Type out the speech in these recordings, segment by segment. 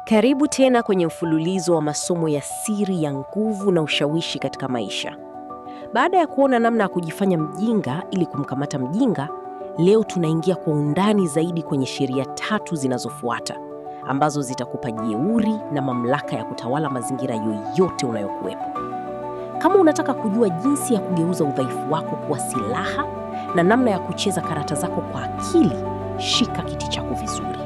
Karibu tena kwenye mfululizo wa masomo ya siri ya nguvu na ushawishi katika maisha. Baada ya kuona namna ya kujifanya mjinga ili kumkamata mjinga, leo tunaingia kwa undani zaidi kwenye sheria tatu zinazofuata ambazo zitakupa jeuri na mamlaka ya kutawala mazingira yoyote unayokuwepo. Kama unataka kujua jinsi ya kugeuza udhaifu wako kuwa silaha na namna ya kucheza karata zako kwa akili, shika kiti chako vizuri.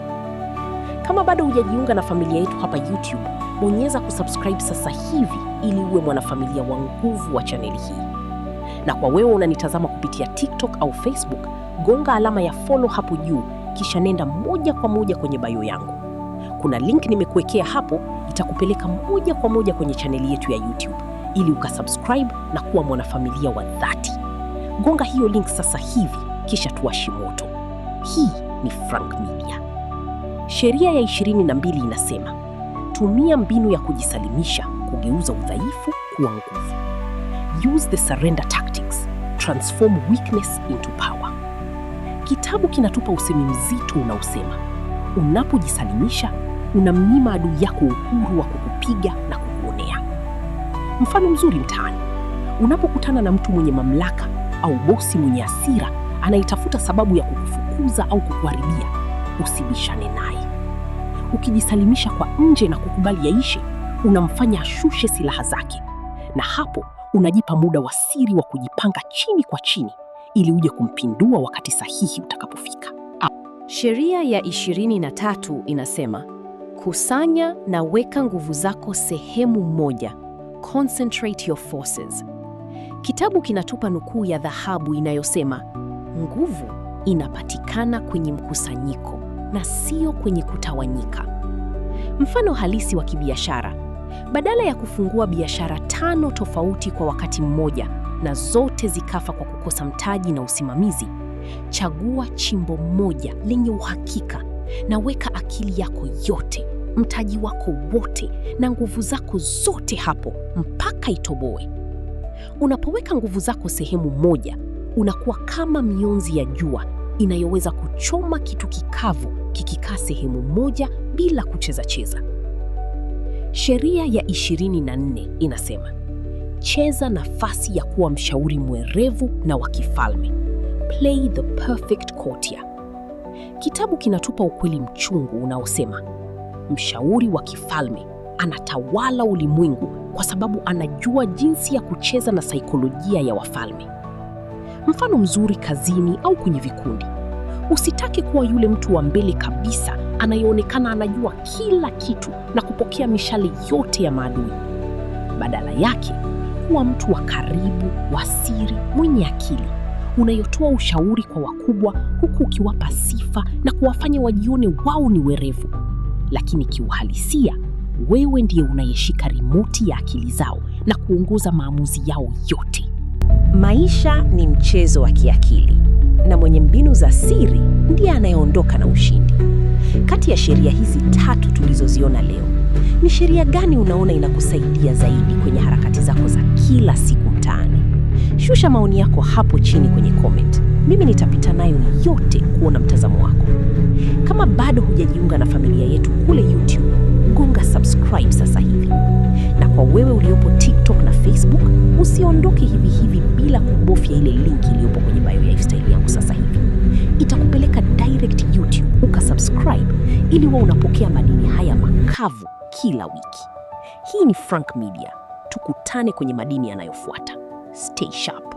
Kama bado hujajiunga na familia yetu hapa YouTube, bonyeza kusubscribe sasa hivi ili uwe mwanafamilia wa nguvu wa chaneli hii. Na kwa wewe unanitazama kupitia TikTok au Facebook, gonga alama ya follow hapo juu, kisha nenda moja kwa moja kwenye bio yangu. Kuna link nimekuwekea hapo, itakupeleka moja kwa moja kwenye chaneli yetu ya YouTube ili ukasubscribe na kuwa mwanafamilia wa dhati. Gonga hiyo link sasa hivi, kisha tuwashe moto. Hii ni Frank Media. Sheria ya 22 inasema, tumia mbinu ya kujisalimisha kugeuza udhaifu kuwa nguvu. Use the surrender tactics, transform weakness into power. Kitabu kinatupa usemi mzito unaosema, unapojisalimisha unamnyima adui yako uhuru wa kukupiga na kukuonea. Mfano mzuri mtaani, unapokutana na mtu mwenye mamlaka au bosi mwenye hasira anayetafuta sababu ya kukufukuza au kukuharibia, usibishane naye. Ukijisalimisha kwa nje na kukubali yaishe, unamfanya ashushe silaha zake, na hapo unajipa muda wa siri wa kujipanga chini kwa chini ili uje kumpindua wakati sahihi utakapofika. Sheria ya 23 inasema, kusanya na weka nguvu zako sehemu moja. Concentrate your forces. Kitabu kinatupa nukuu ya dhahabu inayosema, nguvu inapatikana kwenye mkusanyiko na sio kwenye kutawanyika. Mfano halisi wa kibiashara: badala ya kufungua biashara tano tofauti kwa wakati mmoja na zote zikafa kwa kukosa mtaji na usimamizi, chagua chimbo moja lenye uhakika na weka akili yako yote, mtaji wako wote na nguvu zako zote hapo mpaka itoboe. Unapoweka nguvu zako sehemu moja, unakuwa kama mionzi ya jua inayoweza kuchoma kitu kikavu kikikaa sehemu moja bila kucheza cheza. Sheria ya 24 inasema, cheza nafasi ya kuwa mshauri mwerevu na wa kifalme. Play the perfect courtier. Kitabu kinatupa ukweli mchungu unaosema mshauri wa kifalme anatawala ulimwengu kwa sababu anajua jinsi ya kucheza na saikolojia ya wafalme. Mfano mzuri kazini au kwenye vikundi. Usitake kuwa yule mtu wa mbele kabisa anayeonekana anajua kila kitu na kupokea mishale yote ya maadui. Badala yake, kuwa mtu wa karibu, wa siri, mwenye akili, unayotoa ushauri kwa wakubwa huku ukiwapa sifa na kuwafanya wajione wao ni werevu. Lakini kiuhalisia, wewe ndiye unayeshika rimoti ya akili zao na kuongoza maamuzi yao yote. Maisha ni mchezo wa kiakili na mwenye mbinu za siri ndiye anayeondoka na ushindi. Kati ya sheria hizi tatu tulizoziona leo, ni sheria gani unaona inakusaidia zaidi kwenye harakati zako za kila siku mtaani? Shusha maoni yako hapo chini kwenye comment. Mimi nitapita nayo yote kuona mtazamo wako. Kama bado hujajiunga na familia yetu kule YouTube, gonga subscribe sasa hivi. Na kwa wewe uliopo TikTok na Facebook, usiondoke hivi hivi bila kubofya ile link iliyopo kwenye bio ya lifestyle yangu sasa hivi. Itakupeleka direct YouTube ukasubscribe ili uwe unapokea madini haya makavu kila wiki. Hii ni Frank Media. Tukutane kwenye madini yanayofuata. Stay sharp.